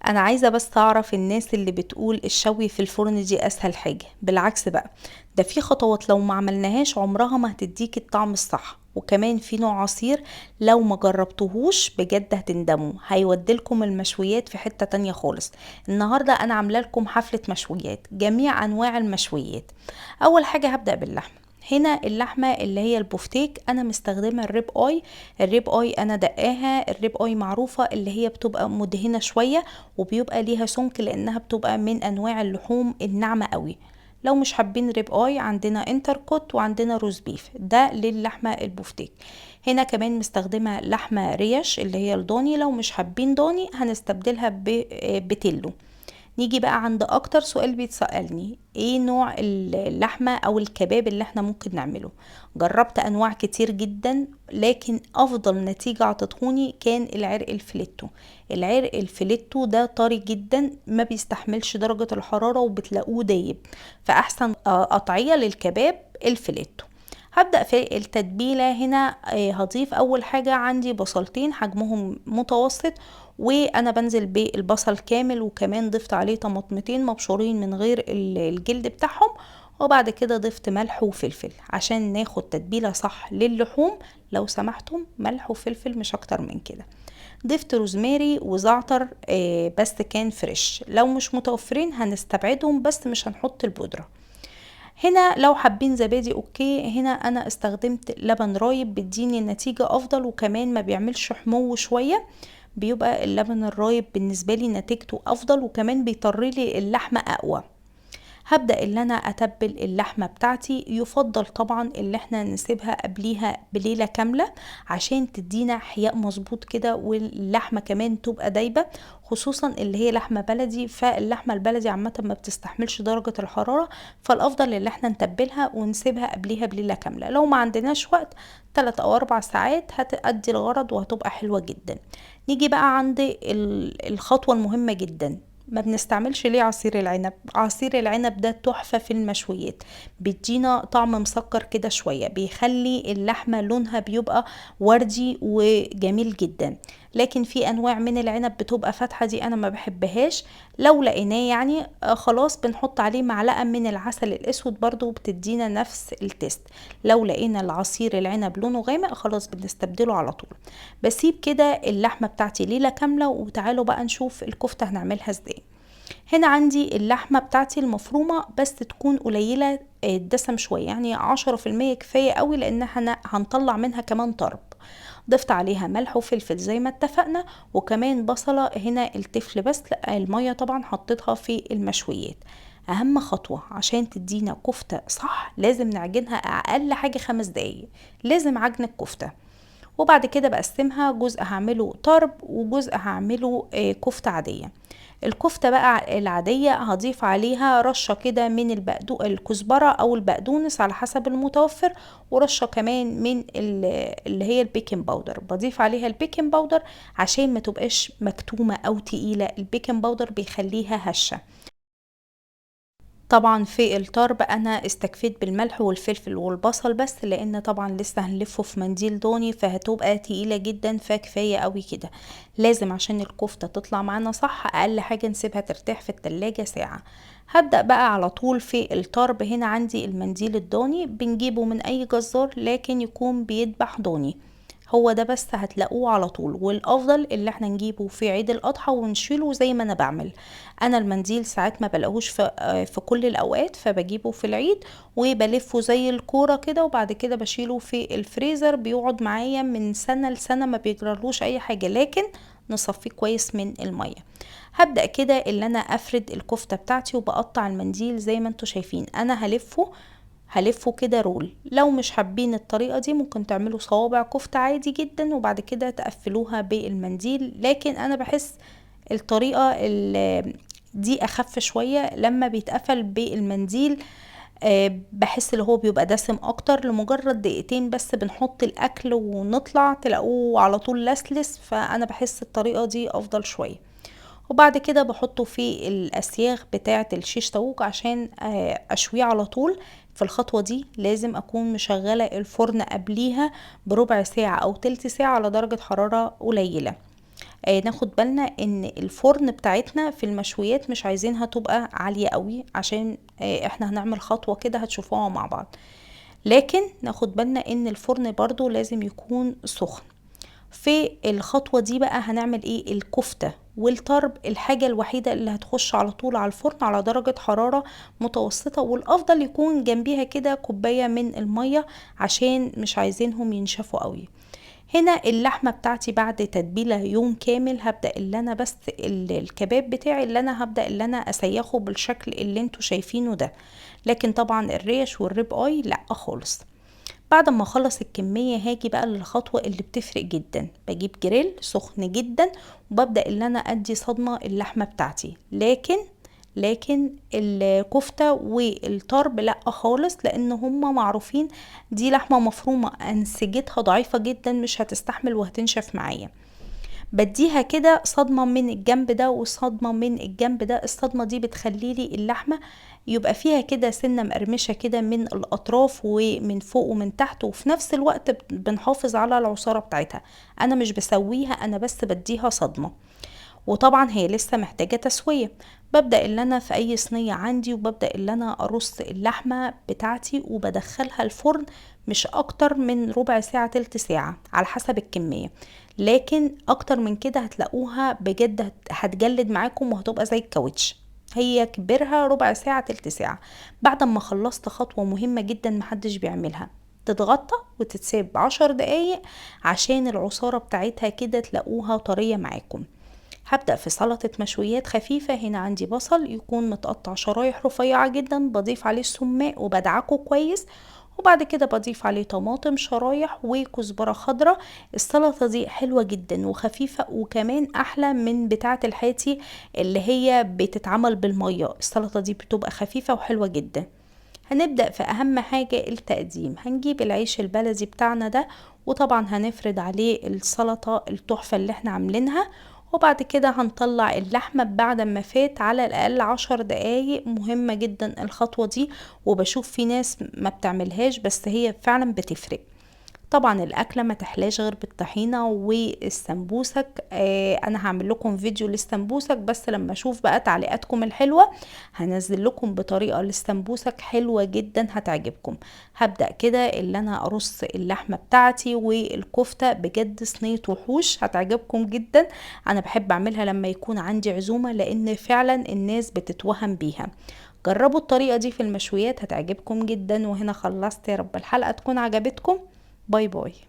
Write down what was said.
انا عايزة بس اعرف الناس اللي بتقول الشوي في الفرن دي اسهل حاجة، بالعكس بقى ده في خطوات لو ما عملناهاش عمرها ما هتديك الطعم الصح. وكمان في نوع عصير لو ما جربتوهوش بجد هتندموا، هيوديلكم المشويات في حتة تانية خالص. النهاردة انا عاملة لكم حفلة مشويات، جميع انواع المشويات. اول حاجة هبدأ باللحمة. هنا اللحمة اللي هي البفتيك انا مستخدمة ال rib eye. ال rib eye انا دقاها، ال rib eye معروفة اللي هي بتبقى مدهنة شوية وبيبقى ليها سمك لانها بتبقى من انواع اللحوم الناعمة قوي. لو مش حابين rib eye عندنا entrecôte وعندنا roast beef، ده للحمة البفتيك. هنا كمان مستخدمة لحمة ريش اللي هي الضاني، لو مش حابين ضاني هنستبدلها بتلو. نيجي بقى عند اكتر سؤال بيتسألني، ايه نوع اللحمة او الكباب اللي احنا ممكن نعمله؟ جربت انواع كتير جدا، لكن افضل نتيجة عطتهوني كان العرق الفليتو. العرق الفليتو ده طري جدا، ما بيستحملش درجة الحرارة وبتلاقوه دايب، فاحسن قطعية للكباب الفليتو. هبدأ في التتبيلة. هنا هضيف أول حاجة عندي بصلتين حجمهم متوسط، وأنا بنزل بالبصل كامل، وكمان ضفت عليه طماطمتين مبشورين من غير الجلد بتاعهم، وبعد كده ضفت ملح وفلفل عشان ناخد تتبيلة صح للحوم. لو سمحتم ملح وفلفل مش أكتر من كده. ضفت روزماري وزعتر، بس كان fresh، لو مش متوفرين هنستبعدهم، بس مش هنحط البودرة. هنا لو حابين زبادي okay، هنا انا استخدمت لبن رايب بيديني نتيجة افضل، وكمان ما بيعملش حمو شوية، بيبقى اللبن الرايب بالنسبة لي نتيجته افضل، وكمان بيطري لي اللحمة اقوى. هبدأ اللي انا اتبل اللحمة بتاعتي. يفضل طبعا اللي احنا نسيبها قبليها بليلة كاملة عشان تدينا حياء مظبوط كده، واللحمة كمان تبقى دايبة، خصوصا اللي هي لحمة بلدي. فاللحمة البلدي عامة ما بتستحملش درجة الحرارة، فالافضل اللي احنا نتبلها ونسيبها قبليها بليلة كاملة. لو ما عندناش وقت 3 او 4 ساعات هتأدي الغرض وهتبقى حلوة جدا. نيجي بقى عند الخطوة المهمة جدا، ما بنستعملش ليه عصير العنب. عصير العنب ده تحفة في المشويات، بيدينا طعم مسكر كده شوية، بيخلي اللحمة لونها بيبقى وردي وجميل جدا. لكن في انواع من العنب بتبقى فاتحة، دي انا ما بحبهاش. لو لقيناه خلاص بنحط عليه معلقة من العسل الاسود برضو بتدينا نفس ال taste. لو لقينا العصير العنب لونه غامق خلاص بنستبدله على طول. بسيب كده اللحمة بتاعتي ليلة كاملة، وتعالوا بقى نشوف الكفتة هنعملها ازاي. هنا عندي اللحمة بتاعتي المفرومة، بس تكون قليلة الدسم شوية، يعني عشرة في المية كفاية قوي، لان احنا هنطلع منها كمان طرب. ضفت عليها ملح وفلفل زي ما اتفقنا، وكمان بصلة. هنا التفل بس، لا المية طبعا حطيتها في المشويات. اهم خطوة عشان تدينا كفتة صح لازم نعجنها اقل حاجة 5 دقايق، لازم عجن الكفتة. وبعد كده بقسمها، جزء هعمله طرب وجزء هعمله كفتة عادية. الكفتة بقى العادية هضيف عليها رشة كده من الكزبرة او البقدونس على حسب المتوفر، ورشة كمان من اللي هي ال baking powder. بضيف عليها ال baking powder عشان ما تبقاش مكتومة او تقيلة، ال baking powder بيخليها هشة. طبعا في الطرب انا استكفيت بالملح والفلفل والبصل بس، لان طبعا لسه هنلفه في منديل ضاني فهتبقى تقيلة جدا، فكفاية قوي كده. لازم عشان الكفتة تطلع معانا صح اقل حاجة نسيبها ترتاح في التلاجة ساعة. هبدأ بقى على طول في الطرب. هنا عندي المنديل الضاني، بنجيبه من اي جزار لكن يكون بيذبح ضاني، هو ده بس هتلاقوه على طول. والافضل اللي احنا نجيبه في عيد الاضحى ونشيله زي ما انا بعمل. انا المنديل ساعات ما بلاقوش في كل الاوقات، فبجيبه في العيد وبلفه زي الكوره كده، وبعد كده بشيله في الفريزر، بيقعد معايا من سنه لسنه ما بيجرالوش اي حاجه، لكن نصفيه كويس من الميه. هبدأ كده اللي انا افرد الكفته بتاعتي، وبقطع المنديل زي ما انتوا شايفين. انا هلفه كده رول. لو مش حابين الطريقة دي ممكن تعملوا صوابع كفتة عادي جدا وبعد كده تقفلوها بالمنديل، لكن انا بحس الطريقة دي اخف شوية. لما بيتقفل بالمنديل، بحس اللي هو بيبقى دسم اكتر. لمجرد دقيقتين بس بنحط الاكل ونطلع تلاقوه على طول لسلس، فانا بحس الطريقة دي افضل شوية. وبعد كده بحطه في الاسياخ بتاعة الشيش طاووق عشان اشويه على طول. في الخطوة دي لازم اكون مشغلة الفرن قبليها بربع ساعة او تلت ساعة على درجة حرارة قليلة. ناخد بالنا ان الفرن بتاعتنا في المشويات مش عايزينها تبقى عالية قوي، عشان احنا هنعمل خطوة كده هتشوفوها مع بعض. لكن ناخد بالنا ان الفرن برضو لازم يكون سخن. في الخطوة دي بقى هنعمل ايه؟ الكفتة والطرب الحاجة الوحيدة اللي هتخش على طول على الفرن على درجة حرارة متوسطة، والافضل يكون جنبيها كده كوباية من المية عشان مش عايزينهم ينشفوا قوي. هنا اللحمة بتاعتي بعد تتبيلة يوم كامل هبدأ اللي انا بس الكباب بتاعي اللي انا هبدأ اللي انا اسيخه بالشكل اللي انتوا شايفينه ده، لكن طبعا الريش وال rib eye لا خالص. بعد ما اخلص الكمية هاجي بقى للخطوة اللي بتفرق جدا. بجيب جريل سخن جدا وببدأ اللي انا ادي صدمة اللحمة بتاعتي، لكن الكفتة والطرب لا خالص، لان هما معروفين دي لحمة مفرومة انسجتها ضعيفة جدا مش هتستحمل وهتنشف معايا. بديها كده صدمة من الجنب ده وصدمة من الجنب ده. الصدمة دي بتخلي لي اللحمة يبقى فيها كده سنة مقرمشة كده من الأطراف ومن فوق ومن تحت، وفي نفس الوقت بنحافظ على العصارة بتاعتها. أنا مش بسويها، أنا بس بديها صدمة، وطبعا هي لسه محتاجة تسوية. ببدأ اللي أنا في أي صينية عندي وببدأ اللي أنا أرص اللحمة بتاعتي وبدخلها الفرن مش أكتر من ربع ساعة تلت ساعة على حسب الكمية، لكن أكتر من كده هتلاقوها بجد هتجلد معاكم وهتبقى زي الكاوتش. هي كبرها ربع ساعة تلت ساعة. بعد ما خلصت خطوة مهمة جدا محدش بيعملها، تتغطى وتتساب 10 دقايق عشان العصارة بتاعتها كده تلاقوها طرية معاكم. هبدأ في سلطة مشويات خفيفة. هنا عندي بصل يكون متقطع شرايح رفيعة جدا، بضيف عليه السماق وبدعكه كويس، وبعد كده بضيف عليه طماطم شرايح وكزبرة خضراء. السلطة دي حلوة جدا وخفيفة، وكمان أحلى من بتاعة الحاتي اللي هي بتتعمل بالمية. السلطة دي بتبقى خفيفة وحلوة جدا. هنبدأ في أهم حاجة التقديم. هنجيب العيش البلدي بتاعنا ده، وطبعا هنفرد عليه السلطة التحفة اللي احنا عاملينها، وبعد كده هنطلع اللحمة بعد ما فات على الأقل 10 دقايق. مهمة جدا الخطوة دي، وبشوف في ناس ما بتعملهاش بس هي فعلا بتفرق. طبعا الأكلة ما تحلاش غير بالطحينة والسمبوسك. أنا هعمل لكم فيديو للسمبوسك، بس لما أشوف بقى تعليقاتكم الحلوة هنزل لكم بطريقة للسمبوسك حلوة جدا هتعجبكم. هبدأ كده اللي أنا أرص اللحمة بتاعتي والكفتة، بجد صينية وحوش هتعجبكم جدا. أنا بحب أعملها لما يكون عندي عزومة، لأن فعلا الناس بتتوهم بيها. جربوا الطريقة دي في المشويات هتعجبكم جدا. وهنا خلصت، يا رب الحلقة تكون عجبتكم. bye bye.